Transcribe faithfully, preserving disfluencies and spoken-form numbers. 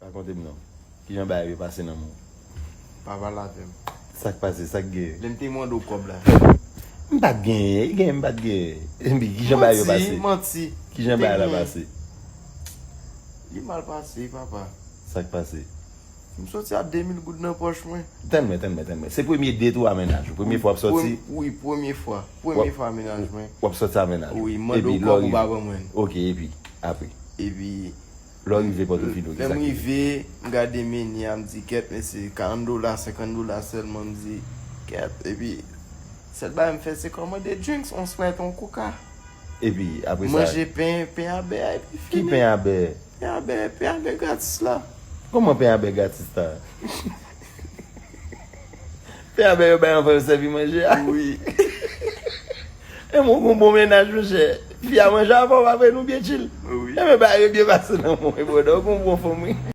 Rakonte m non. Kijan bagay yo pase nan men w? Pa pale avè m. Sa k pase? Sa k gen? Lè m te mande w kòb la. M pa t genyen, e genyen m pa t genyen. Epi kijan bagay yo pase? Manti. Kijan bagay la pase? Li mal pase, papa. Sa k pase? M soti ak de mil goud nan pòch mwen. Tann mwen, tann mwen, tann mwen. Se premye date ou a mennaj ou? Premye fwa w ap soti? Wi, premye fwa. Premye fwa mennaj mwen. W ap sòti a mennaj ou? Wi, m mande w kòb ou pa ban mwen. Ok, epi apre? Epi Lè w rive Pòtofido, lè m rive, m gade meni a, m di kèt, men se karant dola, senkant dola sèlman, m di kèt. Epi sèl bagay m fè se kòmande drinks, on Sprite, on Coca. Epi apre sa? Manje pen, pen a bè a, epi Ki pen a bè? Pen a bè, pen a bè gratis la. Kòman pen a bè gratis la? Pen a bè yo bay anvan yo sèvi manje a? Wi. E mwen gon bon mennaj, monchè. Fi a manje avan w, apre nou byen chill. Wi. E men bagay yo byen pase nan mwen, brother. Ou gon bon fanm, wi.